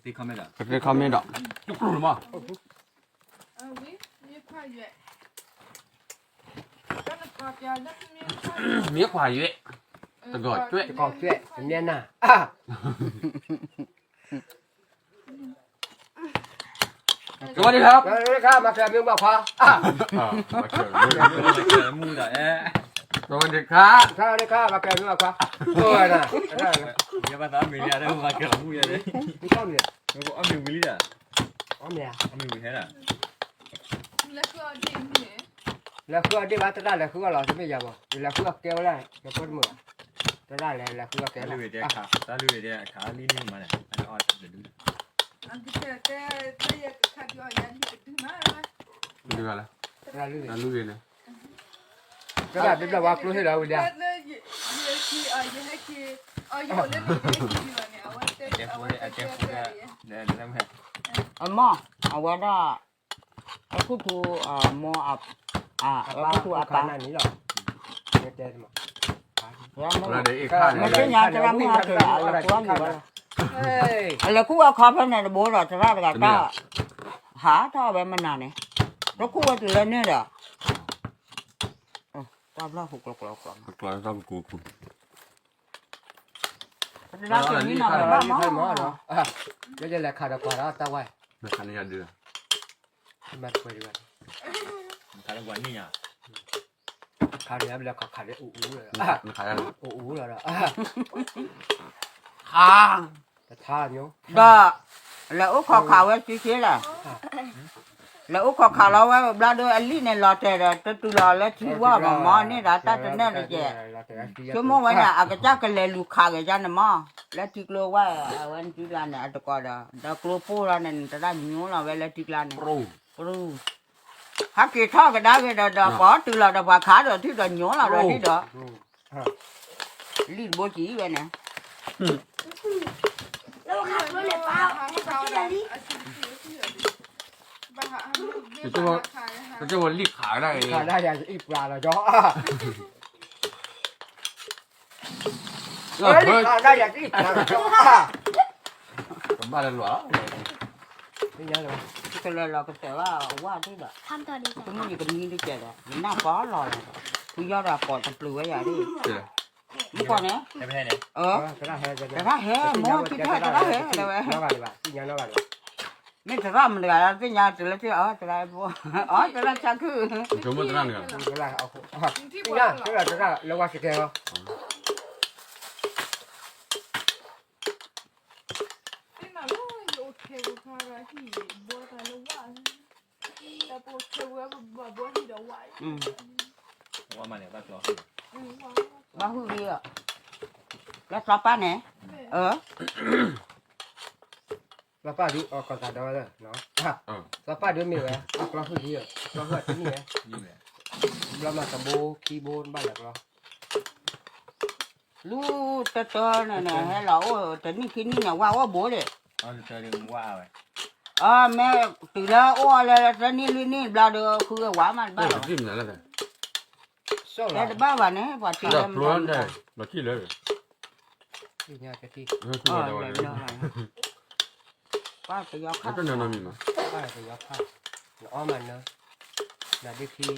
ကသ့ခီမ့ၢ်ဒီး, ကျိၣ်ကျိၣ်မး, မ့ၢ်ခွါယွဲၢ်, တကီၢ်ကွဲး, တကီၢ်ကွဲး, မ့ၢ်နၤ สวัสดีครับ สวัสดีครับ มาแกะมือมาขวา อ่ะ มาแกะมือ มาแกะมือหน่อย เอ๊ะ สวัสดีครับ สวัสดีครับ มาแกะมือมาขวา โอ้ยนะ ยาภาษาอเมริกาได้ มาแกะมือเลย นี่ก็เนี่ย แล้วก็เอามือวิลลี่อ่ะ เอาเนี่ย เอามือวิลลี่อ่ะ လဲၤဃုအီၣ်ဒ့ၣ်ဘၣ် သရၣ်လဲၤဃုအီၣ်လီၤ တမ့ၢ်ယၤဘၣ် ယလဲၤဃုအီၣ်ကဲဝဲဒၣ် ယပၢတမုာ်ဘၣ် သရၣ်လဲၤ လဲၤဃုအီၣ်ကဲလီၤ တၢ်လုၢ်ဝဲဒၣ်အခါ တၢ်လုၢ်ဝဲဒၣ်အခါ လံၣ်န့ၣ်မးလဲၣ် အတဒု ဒုဂၤလၢ သရၣ်လုၢ်န့ၣ် သရၣ်ဘျီဘျီဝါကျိဟ့ၣ်လီၤဝဲဒၣ် အမ့ၢ် အဝဲဒၣ် အဲၤကူၣ်ထူ အမိၢ် အဲၤကူၣ်ထူအပၢ် မ့ၢ်သ့ၣ်ညါသရၣ်မုၣ်ဟဲက့ၤလီၤ အလဲၤကူၣ်ဝဲမုၢ်ဟဲက့ၤလီၤ အလဲၤကူၣ်ဝဲခီဖဲန့ၣ်တဘိဒီး သရၣ်တဂၤတၢ် ဟးထီၣ်ဝဲမနုၤန့ၣ် တကူၣ်ဝဲတုၤလၢန့ၣ်ဒီး တၢ်ဘျီၣ်ဟူးကျီကျီကျီ ကျီတၢ်ကူကူ ပတဒါက့ၤမံနီၤ ဘၣ်မး လၢယလဲၤခးဒီးကွၢ်ဒီးတၢ်ဝဲ နခးန့ၢ်ယၤဒုး မၤတပှဲၤဒံးဘၣ် နခးလၢကွၢ်န့ၢ်ယၤ ခးန့ၢ်ယၤဘျီခးခးန့ၢ်အူအူလီၤ အူအူလီၤဒီး ခါ တထါမျိုး ဒီး လဲၤအိၣ်ခိးခးဝဲစုဆ့လၢ လဲၤအိၣ်ခိးခးလီၤဝဲဘျီဒီးအလံၣ်န့ၣ်လီၤတဲာ်ဒီး တတုၤလီၤလၢထံဝါဘၣ်မးန့ၣ်ဒီးတၢ်တနၢၣ်တကဲး ဆိကမိၣ်ဝဲန့ၣ် အကစၢ်ကလဲၤလူၤခးက့ၤယါန့ၣ်မး လၢထံကျိဝဲ အဝဲနစုကျါန့ၣ် အတကိးဒီး ဒီးကျိပိၢ်လီၤန့ၣ် နတဒၣ်ညိလီၤဝဲလၢထံကျါန့ၣ် ပရူ ဟးက့ၤထီၣ်ကဒါက့ၤဒီး ဒီးပှၤတုၤလီၤဒီးပှၤခးဒီးထံဒီးညိလီၤဒီးထံဒီး လံၣ်တဘိကံၤဝဲန့ၣ် ပကဝဲလံၣ်ခးကဒါအံၤ ခးဒၣ်ယၤအံၤပှၤလီၤကီ လံၣ်ခးဒၣ်ယၤအံၤပှၤလီၤကီ ကဘၣ်လၢလီၤ ကလဲၤလီၤကစၢၤဘၣ်ဝါဒ်ဒီး တမ့ၢ်ယကမံတကဲးဒီး ယနၢ်ပီလီၤလီၤ ဖုယီၢ်ဒီးအကိးတပျုာ်ဝဲယၤဒ် မ့ၢ်ကီၢ်န့ၣ် တရၣ်ဟဲ မိၢ်ထံထၢၣ်တရၣ်ဟဲ တဲဝဲ မ့ၢ်တရၣ်မတၤတဂၤလၢသ့ၣ်ညါတုၤလၢသ့ၣ်အီၤ တရၣ်ဘိ အီ တရၣ်ဆါခု တရၣ် တရၣ်လၢဝါစကဲလီၤ သ့ၣ်နၤလၢယအိၣ်ထဲပခါဒီးဟံၣ်ဘီတၢ်လၢဝါ တၢ်ပအိၣ်ထဲဝဲဘၣ်ဘီဟံၣ်ဒီးဝါ ဘၣ်ဟုၣ်လံဧါ လၢသီပၢ်န့ၣ် သီပၢ်ဒုးအီၣ်ကီၢ်သးဒီးဝဲလၢ သီပၢ်ဒုးမ့ၢ်ဝဲ အကျီဟုၣ်လံဧါ အကျီဟုၣ်အတနံၣ်ဧါ ဘျီမးတဘိခံဘိဘၣ်လၢကျီ လူတတၢန့ၣ်န့ၣ် ဟဲလီၤအိၣ်တနံၣ်ခံနံၣ်န့ၣ် ဝါအိၣ်ဘိဒၣ် အမ့ၢ်တုၤလၢအိၣ်လၢတနံၣ်လွံၢ်နံၣ်ဘျီဒီး ဃုဂ့ၤဝါမးတဘၣ်လီၤ တဘၣ်ဘၣ်န့ၣ် ပှၤထံၣ်လၢမတၤန့ၣ် လီၤထံၣ်လၢ ပှၤတယီခါ ပှၤတယီခါ နအီၣ်မးနၢ နဒ့ခံ ဒီးနၢ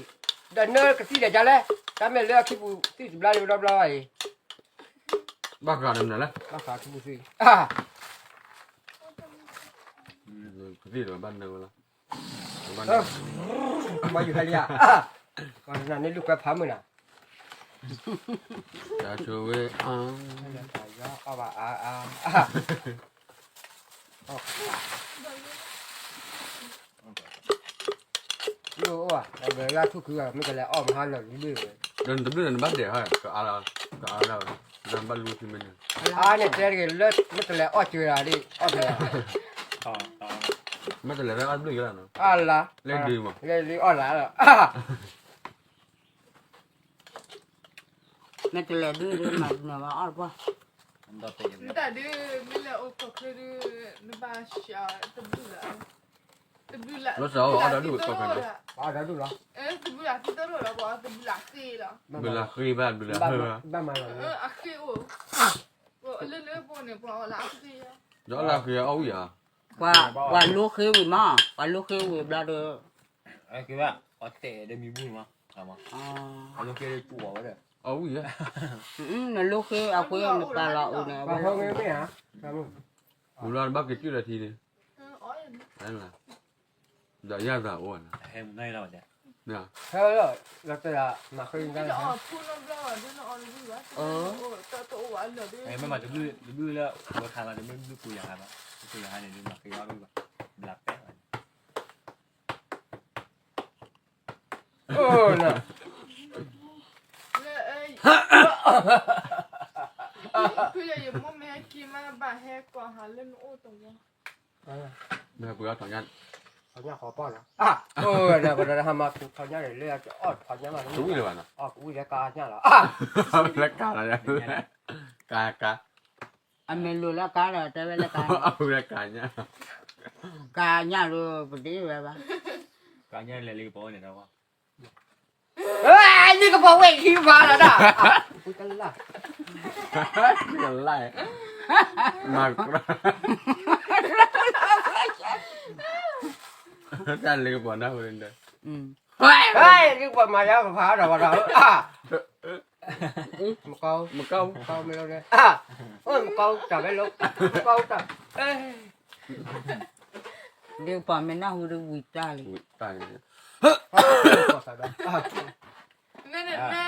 ကသံၣ်ဒီးကလဲၣ် တၢ်မ့ၢ်လၢအခံပူၤသံၣ်တဘျါလၢဘျီဘျီအံၤ ဘၣ်ဃးနၢလၢ ဘၣ်ဃးခံပူၤသံၣ် ကသံၣ်ဒီးဘၣ်နၢဝဲလီၤ ဘၣ်ယူၤဟဲလံဧါ နန့ၣ်လူၢ်ကွဲဖးမုၢ်နၤ တၢ်ဆိဝဲအါ အီၣ်ဘၣ်အါအါ လၢအီၣ်ဘၣ် လၢထူၣ်ခုဂၤ မ့ၢ်ကလဲၤအီၣ်မဟါလီၤလံဘ့ၣ်ဝဲ ဒီးနတဘျုးန့ၣ်နဘၣ်ဒဲးဟါ ကအါလီၤ ကအါလီၤ နဘၣ်လူထံမ့ၢ်န့ၣ် အါန့ၣ်တဲတဂ့ၤလၢ မ့ၢ်တလဲၤအီၣ်စၢၤတဂၤဒ် အီၣ်တဂၤ မ့ၢ်တလဲၤလၢအီၣ်တဘျုးကလီၤနီၤ အါလီၤ လဲၤဒုးမး လဲၤဒုးအီၣ်လၢလီၤ မ့ၢ်တလဲၤဒုး မၤဒုးနၤဘၣ်အီၣ်ကွၢ် နတၢ်ဒုး မ့ၢ်လဲၤအိၣ်ကီၢ်ချၢဒုး နဘၣ်ရှးတဘျုးလၢ တဘျုးလၢ လီၤစၢ်အီၣ်ဒီဒူၣ်ကီၢ်ချၢန့ၣ် တဘျုးလၢသံတရိၣ်လီၤ ပှၤတဘျုးလၢဃ့လီၤ ဘျုးလၢဃ့ဘၣ် ဘျုးလၢဃ့ဘၣ် အဃ့အိၣ် လၢလၢပှၤန့ၣ် ပှၤအီၣ်လၢအဃ့ ဒီးအီၣ်လၢဃ့အီၣ်ဝံၣ်ဧါ ပှၤလိဃ့ဝံၤမး, ပှၤလိဃ့ဝံၤဘျီဒီး, အတဲဒီးမံၤဘူၣ်မး, အလိဃ့ဒီးကဝဲဒီး, အဝံၤ, နလိဃ့အဃ့နပာ်လီၤအိၣ်န့ၣ်, ပှၤဟဲမ့ၢ်ဧါ, မူလီၤတဘၣ်က့ၤကၠူၣ်ဒီးထံန့ၣ်, ဒီးယၤသးအိၣ်န့ၣ်, ဟဲလီၤတဲမၤဃ့, မ့ၢ်မၤတဘျုးလၢဝဲခါလီၤ, တမ့ၢ်ဘျုးပူၤယၤဟါလီၤ, ပူၤယၤဟါန့ၣ် မၤဃ့အီၣ်ဘျုးဘၣ်, ဘျးပဲၢ်ဘၣ်န့ၣ်, ဖုယယမိၢ်မ့ၢ်ဟဲက့ၤမးဘၣ်ဟဲကွၢ်ဟးလၢနအိၣ်တဝီ, မ့ၢ်ပှၤထီၣ်ညါ, ထီၣ်ညါဃီပီၢ်လီၤ, ထီၣ်ညါန့ၣ်လၢအီၣ်ထီၣ်ညါဘၣ်, ကဝံၣ်လၢကါညါလီၤ, လၢကါလီၤ, ကါကါ, အမ့ၢ်လိၤလၢကါဒီး တဲဝဲလၢကါ, ကါညါ, ကါညါဒီး ပတအ့ၣ်ဝဲဘၣ်, ကါညါလဲၤလံကပီၤန့ၣ်ဒီး နကပီၤဝဲၢ်ခံဘၣ်လီၤဒၣ်, ကလၢ်, မၤကြၢး, တၢ်လၢကပီၤနၢ်ဟူန့ၣ်, လၢကပီၤမၤယါကဖးဒီးဝဲဒီး, မကီ, မကီ, မကီမ့ၢ်လီၤ, မကီတၢ်ဝဲလီၤ, မကီတၢ်, လၢကပီၤမ့ၢ်နၢ်ဟူဒီးဝံၤတၢ်လံ, ဝံၤတၢ်လံ, မ့ၢ်, မ့ၢ်,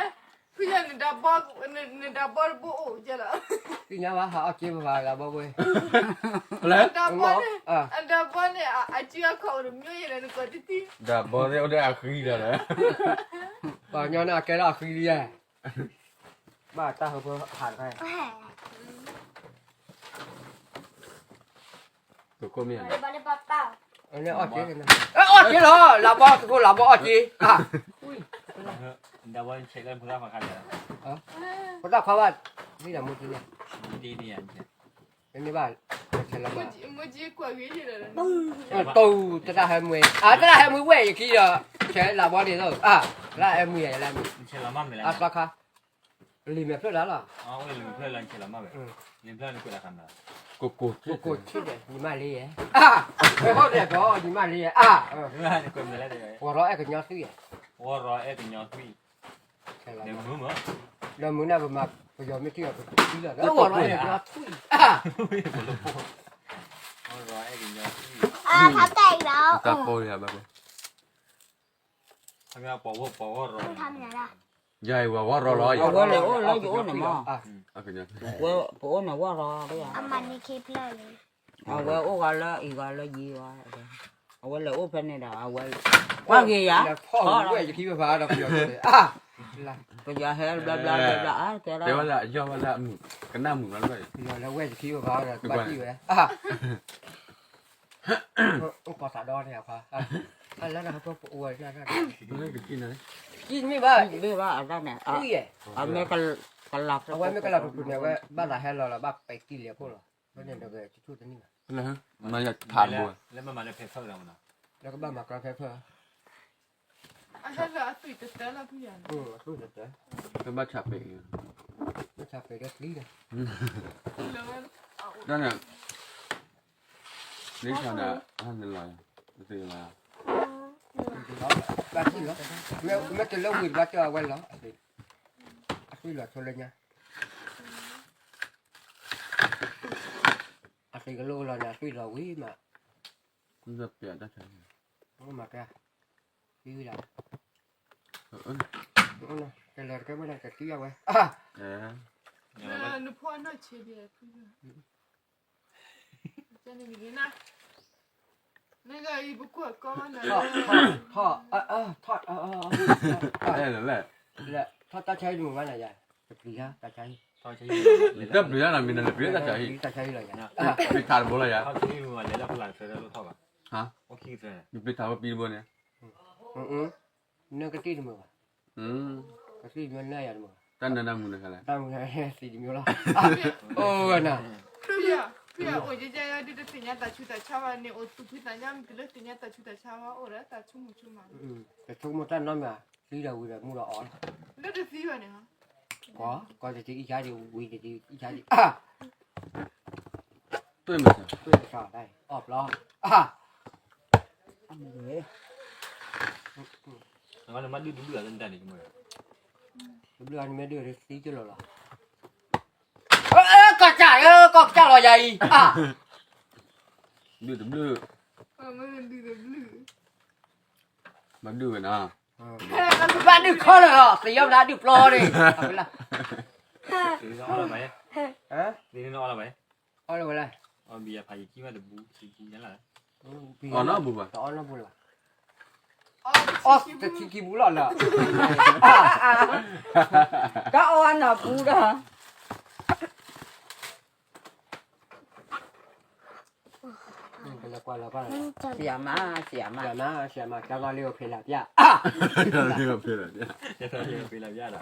ဖုယၤ, နဒၣ်ဘီတဘိအိၣ်ကဲလီၤ, သ့ၣ်ညါဘၣ်ဟးအီၣ်က့ပဖးလၢဘီဝဲ, ဒၣ်ဘီန့ၣ်, အဒၣ်ဘီန့ၣ် အစုအခီၣ်အိၣ်တမံၤယဲလၢနကီၢ်တသံ, ဒၣ်ဘီသ့ၣ်အိၣ်ဒီးအဃံဒီး, ပှၤကညီန့ၣ်အကဲထီၣ်အဃံလံယဲ, ဘၣ်တၢ်ဟၢဖၢဟးတခါ, အီၣ်က့လီၤ, လၢဘီသကိးလၢဘီအီၣ်က့, ပတၢ်ခွါဘၣ်, မ့ၢ်ဒၣ်မူက့န့ၣ်, မ့ၢ်ဘၣ်, တိၢ်တတၢ်ဟဲမွဲ, အတၢ်ဟဲမွဲဝဲၢ်ယခံဒီး, ဆဲးလၢဘီန့ၣ်လီၤ, တၢ်ဟဲမွဲယဲလၢမ့ၢ်, အတၢ်ခါ, လံာ်မဲာ်ဖျၢၣ်လၢ်လီၤ, ကိၢ်ကိၢ်, ကိၢ်ကိၢ်ထံၣ်ဒီးညီမးလံယဲ, ဟီၣ်ဒီးကီညီမးလံယဲ, ဝီၤရီအဲၣ်ကညီသွံၣ်, ဝီၤရီအဲၣ်ကညီသွံၣ်, ဒီးမုာ်နၢ်ပမၤ, ပယီၤမ့ၢ်ထံၣ်အီၤပသံလီၤ, ဝီၤရီအဲၣ်ကညီသွံၣ်, ဝီၤရီအဲၣ်ကညီသွံၣ်, တၢ်ပိၢ်ယၤဘၣ်, ယၤအံၤဝဲဝီၤရီလီၤ, အဝဲလဲၤအိၣ်လၢယအိၣ်န့ၣ်မး, ပအိၣ်န့ၣ်ဝီၤရီ, အဝဲအိၣ်ဂၤလၢအံၤဂၤလၢယံၤဂၤ, အဝဲလဲၤအိၣ်ဖဲန့ၣ်ဒီး အဝဲ, ကွၢ်ဂ့ၤယၤ, ပယီၤဟဲဘျါဘျါဘျါဘျါ, တဲဝဲဒၣ်, ယီၤဝဲဒၣ်, ကနၣ်မုာ်ဘျါလၢ, ပယီၤလၢဝဲၢ်ယခံပဖးဒီး ကွၢ်ထံၣ်ဝဲ, အိၣ်ကီၢ်သးဒီန့ၣ်အဖါ, လၢနဟဲပအိၣ်ဝဲ, ကံၣ်မ့ၢ်ဘၣ်, အမ့ၢ်ကလၤ, အဝဲမ့ၢ်ကလၤပူၤပူၤန့ၣ် အဝဲဘၣ်သးဟဲလီၤလီၤ ဘၣ်ပဲာ်ကံၣ်လံအခိၣ်လီၤ, ဘၣ်န့ၣ်ဒီးဂဲၤဆူၣ်တနံၣ်ဘၣ်, မၤယၤထးဘိ, လၢကဘၣ်မၤကီဖဲဖၢၣ်, အသွံၣ်တတၢ်လီၤဖုယၤ, အသွံၣ်တတၢ်, ဘၣ်ဆးပ့ၤ, ဘၣ်ဆးပ့ၤဒီးသံဒီး, တၢ်န့ၣ်, လၢဆးဒီး, နလီၤ, သ့လီၤ, ဘၣ်ထံၣ်လီၤ, မ့ၢ်တလၢဝံၤတဘၣ်ကၢ်အဝဲလီၤ, အသွံၣ်လီၤဆိလၢညါ, အသွံၣ်ကလိကလီၤန့ၣ် အသွံၣ်လီၤဝံၤမး, မၤက, သံဝံၤလီၤ, ကလီၤတကဲဝဲန့ၣ် ကသံအဝဲ, နဖိအနီၢ်ဆံးဒံး, နဂၤအံၤပကွၢ်ကီမးနၤ, ထီၣ်, ထီၣ်တၢ်ဆါဟံၣ်တမုာ်ဘၣ်နၤယၤ, တပျံၤတၢ်ဆါဟံၣ်, တပျံၤတၢ်နၤမံၤနၤ တပျံၤတၢ်ဆါဟံၣ်, တၢ်ဆါဟံၣ်လီၤယၤ, ပျံၤထးတဘိလီၤယၤ, နပျံၤထးဝဲပံၤတဘိန့ၣ်, နကသံၣ်တမုာ်ဘၣ်, ကသံၣ်မ့ၢ်နၢယၤတမုာ်ဘၣ်, တၢ်နၢနၢမုာ်နၤခါလဲၣ်, တၢ်မုာ်နၢသံတမုာ်လီၤ, အိၣ်ဝဲနၤ, ဖုယၤ, ဖုယၤအိၣ်ယဲယဲယဲဒ်တသ့ၣ်ညါတၢ်ဆူးတၢ်ဆါဘၣ်န့ၣ် အိၣ်သူၣ်ဖှံသးညီမ့ၢ်တလၢသ့ၣ်ညါတၢ်ဆူးတၢ်ဆါဘၣ် အိၣ်ဒီးတၢ်ဆိကမိၣ်ဆိကမး, တဆိကမိၣ်တၢ်နီတမံၤ, သံဒီးဝံၤဒီးမူဒီးအီၣ်, လၢတသံဘၣ်န့ၣ်, ကီ, ကီတသံအံၣ်ဆါဒံး ဝံၤတသံအံၣ်ဆါဒံး, အီၣ်ဘျီ, တဘျုးအီၤနမ့ၢ်ဒုးဒုးအီၤလၢနတၢ်န့ၣ်ကမၢ်, တဘျုးအီၤနမ့ၢ်ဒုးသံကလီၤလီၤ, ကၢ်ကၢ်လီၤယၤအံၤ, ဒုးတဘျုး, မၤဒုးဝဲနီၤ, ဘၣ်ဒုးခီလီၤ, သ့ၣ်ယီၣ်ဘျါဒုးပျီန့ၣ်, အီၣ်လၢဝဲလဲၣ်, အီၣ်နီၢ်ဘူဘၣ်, အီၣ်တခံခံဘူလီၤလၢ, တၢ်အီၣ်အနီၢ်ဘူဒီး, ဆရာမ, ဆရာမ, ဆရာမ, ဆရာမ, ကၢ်သီလ့ၣ်အိၣ်ဖဲလၢပျၢ်, ကၢ်သီလ့ၣ်အိၣ်ဖဲလၢပျၢ်ဒီး,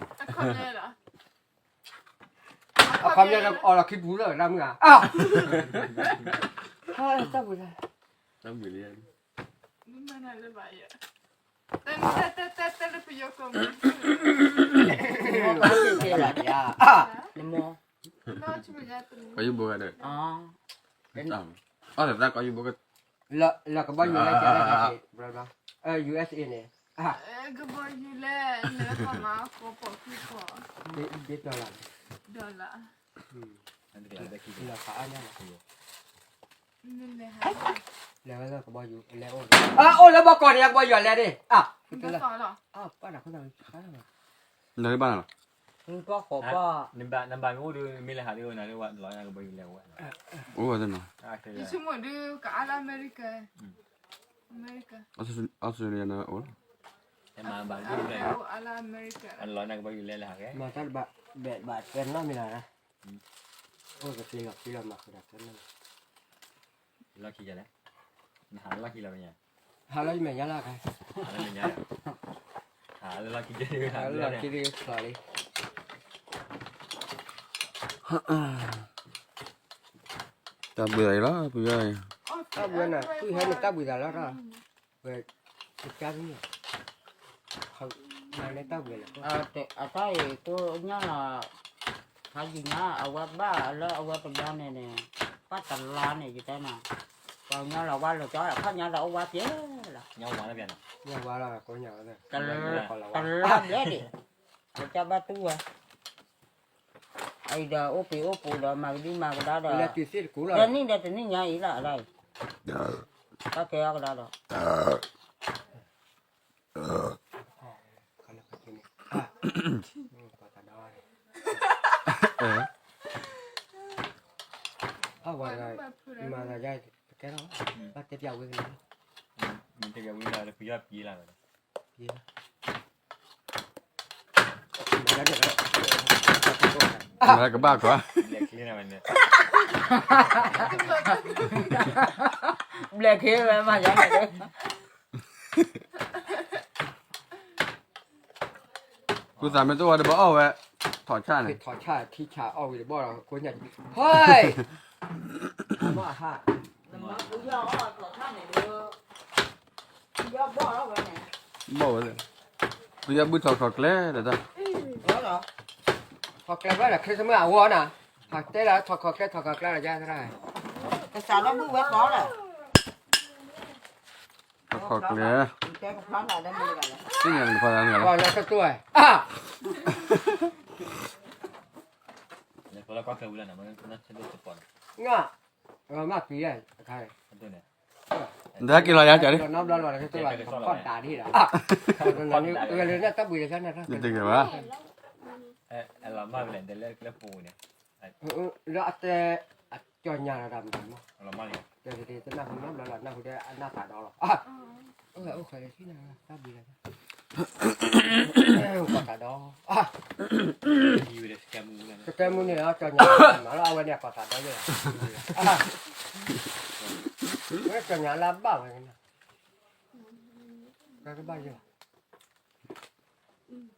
အခီပညီအီၣ်လီၤခံပူၤလၢတၢ်မုၢ်ဧါ, တၢ်ဘှံးလံ, တၢ်ဘှံးလံ, နမိၢ်, ကီၢ်ယူဘိဂၤဒီး, အီၣ်လၢကဘီယူၤလၢ, USA န့ၣ်, ကဘီယူၤလဲၣ်, ဒ်လၢ, လဲၤဝဲလၢကဘီယူၤလဲၤအိၣ်, အိၣ်လၢဘီကီၢ်န့ၣ် ကဘီယူၤလဲၤန့ၣ်, နဘၣ်နၤလီၤ, နဘၣ်မ့ၢ်အိၣ်ဒီး မ့ၢ်လဲၤဟးဒ်ဝဲနၤဒ်ဝဲလီၤကဘီယူၤလဲၤဝဲ, အိၣ်ဝဲသ့ၣ်နီၤ, ယဆိကမိၣ်ဒုးကအါလၢအမဲရကၤ, အမဲရကၤ, Australia န့ၣ်အိၣ်လီၤ, အါလၢအမဲရကၤ, လီၤနကဘီယူၤလဲၤလဲၤဟးဂ့ၤ, မၤတၢ်တဘၣ်, ဘဲးဘၣ်တဲနီတမံၤလီၤ, အိၣ်ကသ့လီၤခံလီၤမၤဃုာ်ဒီးတဲနီ, လီၢ်ခံယလဲၣ်, နဟးလၢလီၢ်ခံလီၤမ့ၢ်ညါ, ဟးလၢယမဲာ်ညါလီၤ, ဟးလၢမဲာ်ညါ, ဟးလၢလီၢ်ခံ, ဟးလၢလီၢ်ခံလီၤလံ, တၢ်ဘှံးသးအံၤလီၤ, ပယီၤအံၤ, တၢ်ဘှံးနၤ သူၣ်ဟဲန့ၣ်တၢ်ဘှံးသးလီၤ, ဝဲ, ကၢ်မ့ၢ်, မၤန့ၢ်တၢ်ဘှံးလီၤ, အတၢ်အံၤကိးညါလီၤ, ဖးယံၤညါ အဝဲဘၣ်လၢအဝဲပယီၤန့ၣ်န့ၣ်, ဘၣ်တလါန့ၣ် ယတဲနၤ, ပှၤကညီလီၤဝါလီၤကီ အခီၣ်ညါဒီးအိၣ်ဝါက့ၤလီၤ, ညါဝါလီၤ, တလါဘျဲၣ်ဒံး, အကဘၣ်တူၢ်ဝဲ အံၤဒီးအိၣ်ပံၤအိၣ်ပူၤဒီးမၤကဒံမၤကဒါဒီး, တနံၣ်ဒီးတနံၣ်ညါအံၤလီၤ, တၢ်ကဲအီၤကဒါဒီး, အဝဲ, မၤသးယါ, ကဲထီၣ်, ဘၣ်တဲပျးဝဲကလဲၣ်, မ့ၢ်တဲပျးဝဲလၢပယီၤပျံၤလီၤ, ပျံၤလီၤ မ့ၢ်ကဘၣ်ကွၢ်, ဘျဲၣ်ခ့ဝဲမၤယါန့ၣ်, ကူသးမ့ၢ်တအိၣ်ဝဲတဘၣ်အီၣ်ဝဲ, ထီၣ်ဆၣ်န့ၣ်, ထီၣ်ဆၣ်ထံဆၣ်အီၣ်ဝံၤတဘီၣ်ဒီး ကိးညါ, ဟဲ, မ့ၢ်ဟး, ဘီၣ်ဝဲ, ပယီၤဘုၣ်ထီၣ်ခီၣ်ကျဲဒီးတၢ်, ထီၣ်ကျဲဘၣ်ဒီး Christmas အဝဲနီၤ, ဟးတဲလီၤထီၣ်ခီၣ်ကျဲထီၣ်ခီၣ်ကျဲဒီးယါသရၣ်, ကစးလၢဘုၣ်ဝဲတီလီၤ ထီၣ်ခီၣ်ကျဲ, သ့ၣ်ညါနဖီလာ်န့ၣ်လီၤ, လၢတတိၢ်ဝဲ, မၤပံၤယါ, နက့ၤလီၤယါကၢ်န့ၣ်, နီဘျီလီၤလၢတတိၢ်ဝဲ, ခီၣ်တးဒ်ဒီး, တဂ့ၤဘၣ်, လၢအတဲ, အကၠီညါလီၤတၢ်မၤမး, တနၢ်ဟူနီဘျီလီၤ နၢ်ဟူဒီးအနၢ်သးဒီလီၤ, အိၣ်ဃဲလၢထံၣ်နၤတၢ်ဘှံးလီၤ, ကီၢ်သးဒီ, ကတဲမူန့ၣ် ကၠီညါမးလီၤ အဝဲန့ၣ်ကီၢ်သးဒီယဲၢ်လီၤ, ဝဲကၠီညါလၢအဘၣ်ဝဲ, တၢ်တဘၣ်ယဲၢ်လီၤ,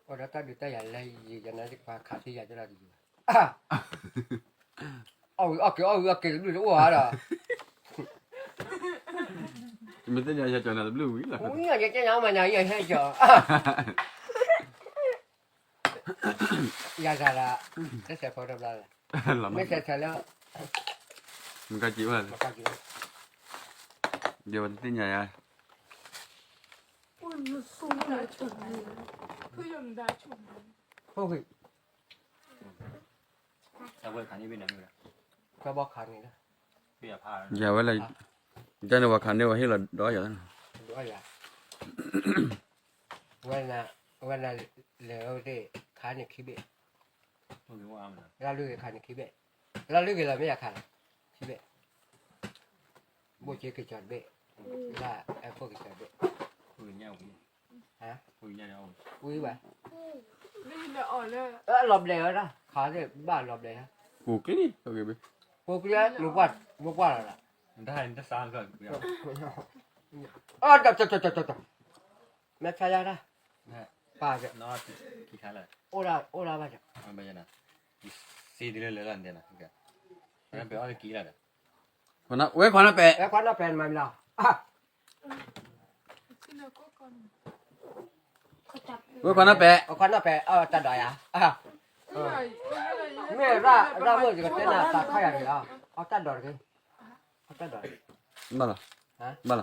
အိၣ်ဒီးတၢ်ဒုးတၢ်ယၤလၢယံၤ ယနၤယကပၤခးသံယၤကလီၤတယံၤဘၣ်, အီၣ်ဝံၤအီၣ်က့ၤ အီၣ်ဝံၤအီၣ်က့ၤတဘျုးတအိၣ်ဧါဒီး, မ့ၢ်သ့ၣ်ညါယကၠီနၤတဘျုးဝံၤလီၤ, ညါကၠီညါအီၣ်မးညါအံၤဟဲကၠီ, ယၤတၢ်လၢ, တဆဲးဖိတဘျီလၢ, မ့ၢ်ဆဲးဆဲးလၢ, မကၢ်က့ၤအိၣ်လၢ, ယဝဲတသ့ၣ်ညါယၤ, ဖိဂ့ၤ, တၢ်ဝဲခါန့ၣ်, ယဝဲလၢ, တၢ်န့ၣ်ဝဲခါန့ၣ်ဝဲဟ့ၣ်လီၤဒီးယၤ, ဝဲနၤ, ဝဲနၤလဲၤဝဲသ့ၣ်ခါန့ၣ်ခံဘ့ၣ်, လၢလုၢ်ဂ့ၤခါန့ၣ်ခံဘ့ၣ်, လၢလုၢ်ဂ့ၤလီၤမ့ၢ်ယခါလီၤ, ခံဘ့ၣ်, ဘိၣ်က့ကစီၤတဘ့ၣ်, လၢအဲၣ်ခိၣ်ကစီၤတဘ့ၣ်, ဝံၤဘၣ်, လီၤဘျဲးဝဲဒၣ်, ခါသ့ၣ်ဘၣ်လီၤဘျဲး, ပူၤကျံ, ပူၤကျံ, မ့ၢ်ပှၢ်လီၤလီၤ, မ့ၢ်ဖျါယါဒၣ်, ပၢ်, အိၣ်ဒၣ်ဘၣ်, ဝဲခွါနီၢ်ပဲာ်, ဝဲခွါနီၢ်ပဲာ်မၤမလီၤ, ဝဲခွါနီၢ်ပဲာ်, ခွါနီၢ်ပဲာ်, တၢ်ဒိးယၤ, မ့ၢ်ရၣ်မုၣ်ယကတဲနၤသးခီယၤန့ၣ်လီၤ, အတၢ်ဒိးတဂ့ၤ, အတၢ်ဒိး, ဘၣ်လီၤ, ဘၣ်လီၤ,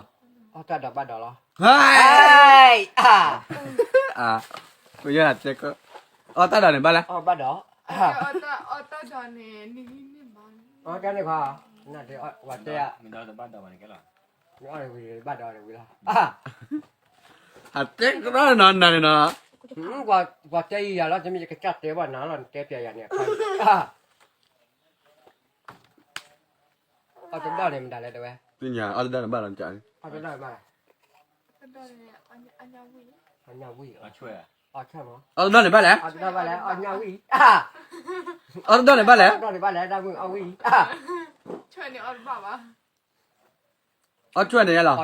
အတၢ်ဒိးဘၣ်ဒိးလီၤ, ဟဲ, အတၢ်ဒိးန့ၣ်ဘၣ်လဲၣ်, ဘၣ်ဒိး, အတၢ်ဒိးန့ၣ်, ဝဲတဲ, ဘၣ်ဒိးဝံၤလီၤ, အတဲကရၢနီၤနၤန့ၣ်နီၤ, ပှၤတဲယၤလီၤ တမ့ၢ်ယကစၢ်တဲဘၣ်နၤလီၤ နတဲပျဲယၤန့ၣ်, အီၣ်တဒီၣ်န့ၣ်မတၤလဲၣ်တဲဝဲ, သ့ၣ်ညါအီၣ်တဒီၣ်န့ၣ်ဘၣ်လီၤ, အီၣ်တဒီၣ်န့ၣ်ဘၣ်လဲၣ်, အီၣ်တဒီၣ်န့ၣ်ဘၣ်လဲၣ်, အီၣ်တဒီၣ်န့ၣ်ဘၣ်လဲၣ်, အီၣ်ဝံၣ်, အီၣ်ဆွဲန့ၣ်လီၤ, အီၣ်ဆွဲဘၣ်ဒီးလီၤလီၤ, အီၣ်တဒီၣ်န့ၣ်, တယံာ်လၢၤ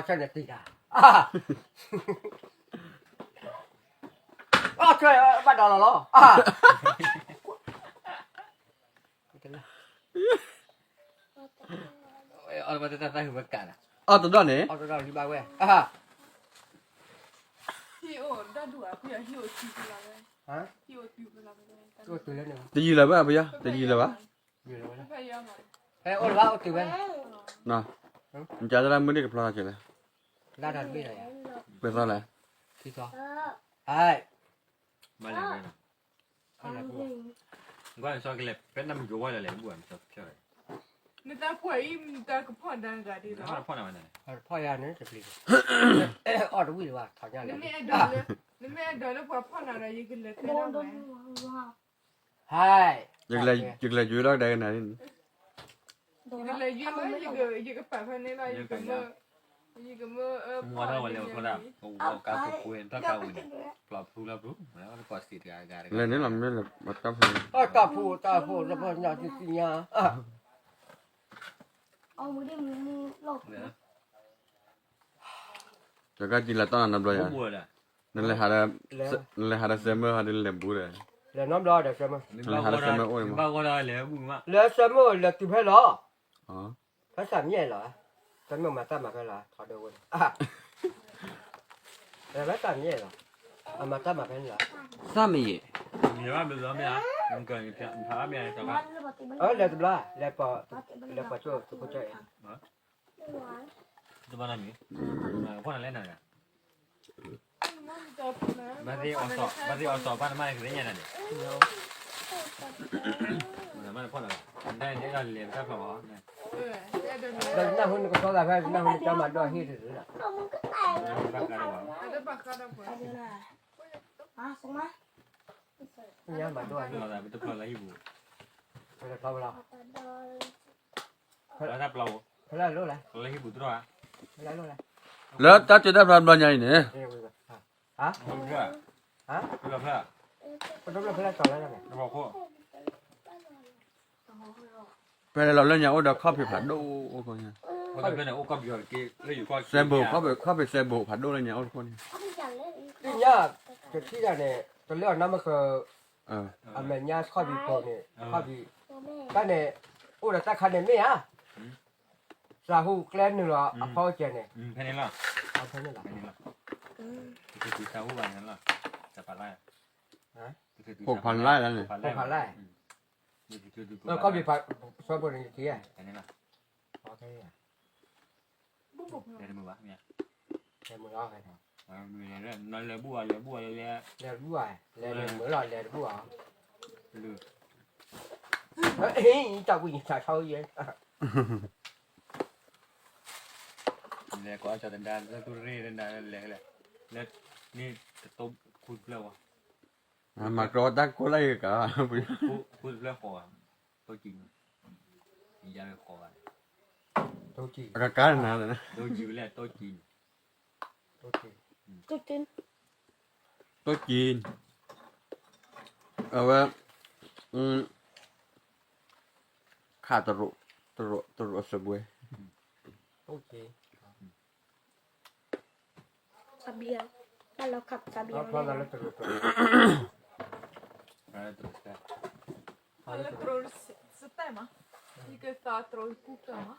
ဘၣ်ပယီၤ, တယံာ်လၢၤဘၣ်, အိၣ်တဘၣ်အိၣ်တုၤဝဲ, မ့ၢ်ကၢ်တၢ်မုၢ်ဒံၣ်ကဖျီက့ၤလဲၣ်, ပသီလဲၣ်, နတၢ်ပှဲၤအံၤ နတၢ်ကဖီၣ်ဒၣ်ဂၤဒ်လီၤ, ဖီၣ်ယၤန့ၣ်တပျံၤ, အီၣ်တဝံၣ်လၢၤဘၣ်, နမ့ၢ်အဲၣ်ဒိးလၢပှၤဖီၣ်နၤဒီး ယကလဲၤတဲဒၣ်ဝဲ, ယကလဲၤယွၤလီၤကဒါကနၤန့ၣ်, ယကလဲၤယွၤလၢ ယကပာ်ဖဲန့ၣ်လီၤ, ယကမၢ, ယကမၢ, မူထီၣ်ဝဲလဲၤဝဲဒၣ်, ကဝီၤကါပူၤပူၤန့ၣ် တၢ်ကါဝံၤန့ၣ်, ဖျိဖျိဖျိဖျိ, လဲၤန့ၣ်လီၤမ့ၢ်လဲၤဘၣ်တၢ်ဖဲန့ၣ်, တၢ်ဖူတၢ်ဖူလၢဖီၣ်ညါသ့ၣ်သ့ၣ်ညါ, တကးကံလၢတီၢ်နၤနီတဘျီယၤ, နလဲၤဟးဒီး, နလဲၤဟးဒီးစဲမၢဟီဒီးလဲၤဘူးဒီး, လဲၤနီတဘျီဒီးစဲမၢ, နလဲၤဟးဒီးစဲမၢအိၣ်န့ၣ်မး, လဲၤစဲမၢလဲၤတုၤဖဲလီၤ, ဖဲစၢ်မံယဲၢ်လီၤ, စဲမၢမၤတၢ်မၤဖဲလီၤ, ထီဒိဝဲ, ဖဲစၢ်မံယဲၢ်လီၤ, အမၤတၢ်မၤဖဲန့ၣ်လီၤ, စၢ်မံယဲၢ်, လဲၤတဘျီ, လဲၤပှၤကၠိၣ်သကိးကၠိၣ်အံၤ တဘၣ်နမံၤ, ဖီၣ်နလဲၣ်နၤ, ဘၣ်သ့ၣ်အီၣ်စီၣ်, ဘၣ်သ့ၣ်အီၣ်စီၣ်ဘၣ်နမါကသ့ၣ်ညါနၤန့ၣ်, မ့ၢ်နမါတဖီၣ်နၤဘၣ်, နတၢ်န့ၣ်ဒ်လဲၤတၢ်ဖျီၣ်ဘၣ်, ဒီးနၢ်ဟူနကဖျီသးဖဲ နၢ်ဟူနကၠီမၤဒိၣ်ဟ့ၣ်တလၢ, ဘၣ်ကါဒီးဘၣ်, မၤဒိၣ်ဟ့ၣ်, တဖျီၣ်လၢဟံၣ်ပူၤ, တဖျီၣ်လၢ, ဖဲလၢလိၣ်လဲၣ်, ဖဲလၢလိၣ်လဲၣ်, လၢတၢ်တဲတၢ်ဖျီဘျီညါအံၤန့ၣ်, ဟါ, ဟါ, ပတဖျီၣ်ဖဲလဲၣ်တီၤလဲၣ်န့ၣ်, ဖဲလဲၣ်လီၤလၢညါအိၣ်ဒီးခီၣ်ဖံးဖးဒိၣ်အိၣ်ခိၣ်ညါ, စဲဘိး, ခီၣ်ဖံးစဲဘိးဖးဒိၣ်လၢညါအိၣ်တခိၣ်န့ၣ်, သ့ၣ်ညါ, တထံၣ်တၢ်န့ၣ် တလၢအီၤနီတမံၤဃီ, အမဲာ်ညါခီၣ်ဖံးဖိန့ၣ်, ခီၣ်ဖံး, တၢ်န့ၣ်, အိၣ်ဒီးတၢ်ခါန့ၣ်မ့ၢ်ဧါ, စၢ်ဟူကျဲနုာ်လီၤအဖီအိၣ်ကဲန့ၣ်, ဖဲန့ၣ်လီၤ, စၢ်ဟူဘၣ်န့ၣ်လီၤ, ဖိဖးလါန့ၣ်, ဖိဖးလါ, ခီၣ်ဖံး, စီဖိန့ၣ်ယထံၣ်, ဖဲန့ၣ်လီၤ, လဲၤတမုာ်ဘၣ်မ့ၢ်, လဲၤမုာ်လီၤ, လဲၤတမုာ်ဘၣ်, လဲၤတမုာ်လီၤ, လဲၤတမုာ်လီၤ, တၢ်ဝံၣ်ဆးဆါယဲ, လဲၤကိးအီၣ်ကၠီၤတဒါ လၢသူရ့ၣ်တဒါ လဲၤလဲၤ, လၢန့ၣ်တတိၢ်ခူတဖျၢၣ်ဝဲ, မၤကရီတၢ်ကိးလၢယကါ, ခူတဖျၢၣ်ဃီဧါ, တိၢ်ကံ, ယါဝဲဃီဧါ, အကကါနၤ, တိၢ်ကံဝဲလဲၣ် တိၢ်ကံ, တိၢ်ကံ, အဝဲ ခးတရူး, တရူး, တရူးအစပွဲ, စဘံ, တၢ်လီၤခးစဘံ, ဖျီသးလၢတရူး, ဖျီလၢတရူးစတဲမး, ယကသးတရူးကူကမး,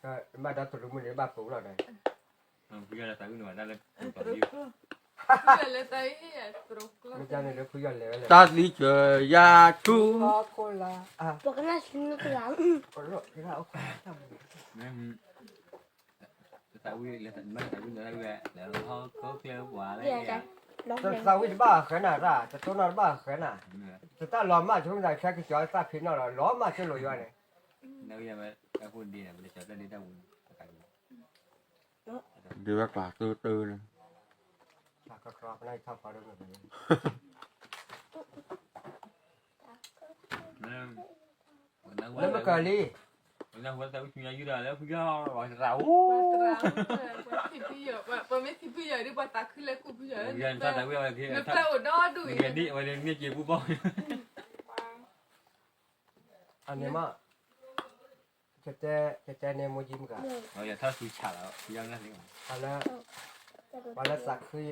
ဘၣ်ဒီးတရူးမုၢ်န့ၣ် ဘၣ်ပူၤလီၤဒီး ဖုယီၤလၢသးဝံၣ်န့ၣ်ဘၣ်တၢ်လၢ, တၢ်သံစၢၤယၤဆူ, ပကနၣ်ဆူနကလၤ, သးဝံၣ်လၢ, သးဝံၣ်လၢဟီၣ်ခိၣ်ချၢပှၤလၢ, သးဝံၣ်တဘၣ်ဃဲနၤတၢ်, တတိၢ်နီၣ်တဘၣ်ဃဲနၤ, တတၢ်လီၤမၢ်ဆိကမိၣ်သးခဲကစၢၤသၣ်ဖံးနီၣ်လီၤ, လီၤမၢ်ဆိလိာ်ယွၤန့ၣ်, ဒ်ဝဲကျးတၢ်တၢ်န့ၣ်, လၢမကၤလံ, လၢ, ပမ့ၢ်သံဖုယီၤဒ်ပှၤသးခုလၢကူၣ်ဖုယီၤ, အန့ၣ်မး, ယတဲန့ၣ်မိၢ်ကၠံမကၤ, လၢ, ပှၤလၢသးခုယၤန့ၣ် လၢယကသံကွၢ်န့ၣ် သးခုယၤ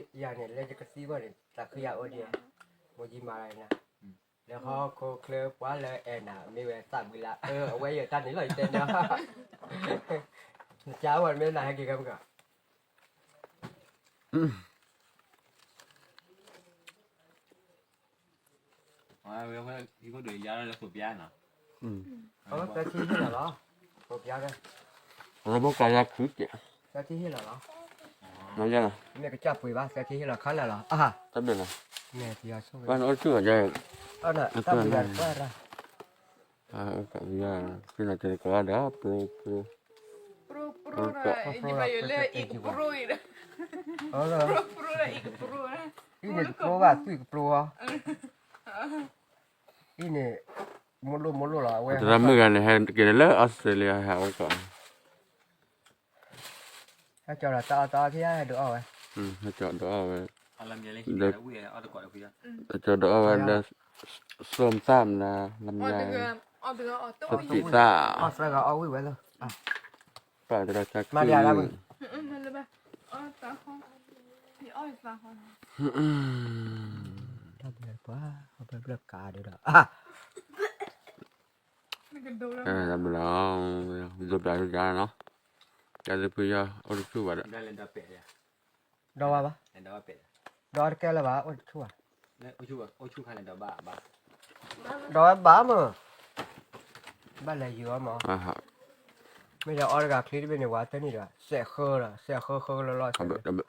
အိၣ်ဒံး, မိၢ်ကၠံမၤလၢနၤ, လၢဟီၣ်ခိၣ်ချၢပှၤလၢအဲၣ်နၤ မ့ၢ်ဝဲသၣ်ဘှံးလၢ, အဝဲယတၢ်န့ၣ်လီၤယတဲန့ၣ်, နကးဝဲမ့ၢ်နၤဟဲက့ၤခဲမကၤ အဝဲဟံၣ်ခိၣ်ဒိၣ်ယါလၢသိးပျါနီၤ, အဝဲသၢထံဟ့ၣ်လီၤလီၤ, သိးပျါ, အဝဲဘိကလါခုကဲး, သၢထံဟ့ၣ်လီၤလီၤ, မ့ၢ်ကစၢ်ပှ့ၤဘၣ် သၢထံဟ့ၣ်လီၤခါလၢာ်လီၤ, တဘ့ၣ်လီၤ, မ့ၢ်တယီၤဆိၣ်ဝဲ, တၢ်ဘျုးတၢ်, ဖံနၤတဲကလါဒီး, ပရိ, ပရိ, ပရိ, ပရိ, ပရိ, ပရိ, အံၤန့ၣ်ကပရိဘၣ် သွံၣ်ကပရိ, အံၤန့ၣ်, မိၢ်လိၣ်မိၢ်လိၣ်လီၤ အဝဲ, တရၢမုၣ်ဂၤန့ၣ် ဟဲက့ၤလၢအီစထြ့လယါ ဟဲအီၣ်ကီး, ဟဲကၠီဒီးတၢ်အီၣ်တၢ်အီၣ်ထံၣ်ယါဟဲဒုးအီၣ်ဝဲ, ဟဲကၠီဒုးအီၣ်ဝဲ, ဟဲကၠီဒုးအီၣ်ဝဲဒီး, စိမသၣ်မနၤ, လၢမယါ, စိသံးသၣ်, အီၣ်သၢဂၤအီၣ်ဝံၣ်ဝဲလီၤ, ပာ်တရၢကၢ်ခု, တၢ်ဘျုးပှၤ ဟီၣ်ဘျၢဘျၢကးဒုးဒီး, တၢ်ဘျုး, ဒိးဘျးဒိးယါနီၤ, တၢ်လၢဖုယီၤအိၣ်တဆူၣ်ဘၣ်ဒီး, ဒီးဝဲဘၣ်, ဒီးတကဲလၢၤဘၣ် အိၣ်တဆူၣ်ဘၣ်, ဒီးဝဲဘၣ်မး, ဘၣ်လဲၤယံၤအီၤမး, မ့ၢ်ဒီးအီတဂၤချံတဘ့ၣ်န့ၣ် ဝဲသၢနံၣ်ဒီး စဲးဃၢလီၤ စဲးဃၢဃၢလီၤလီၤ,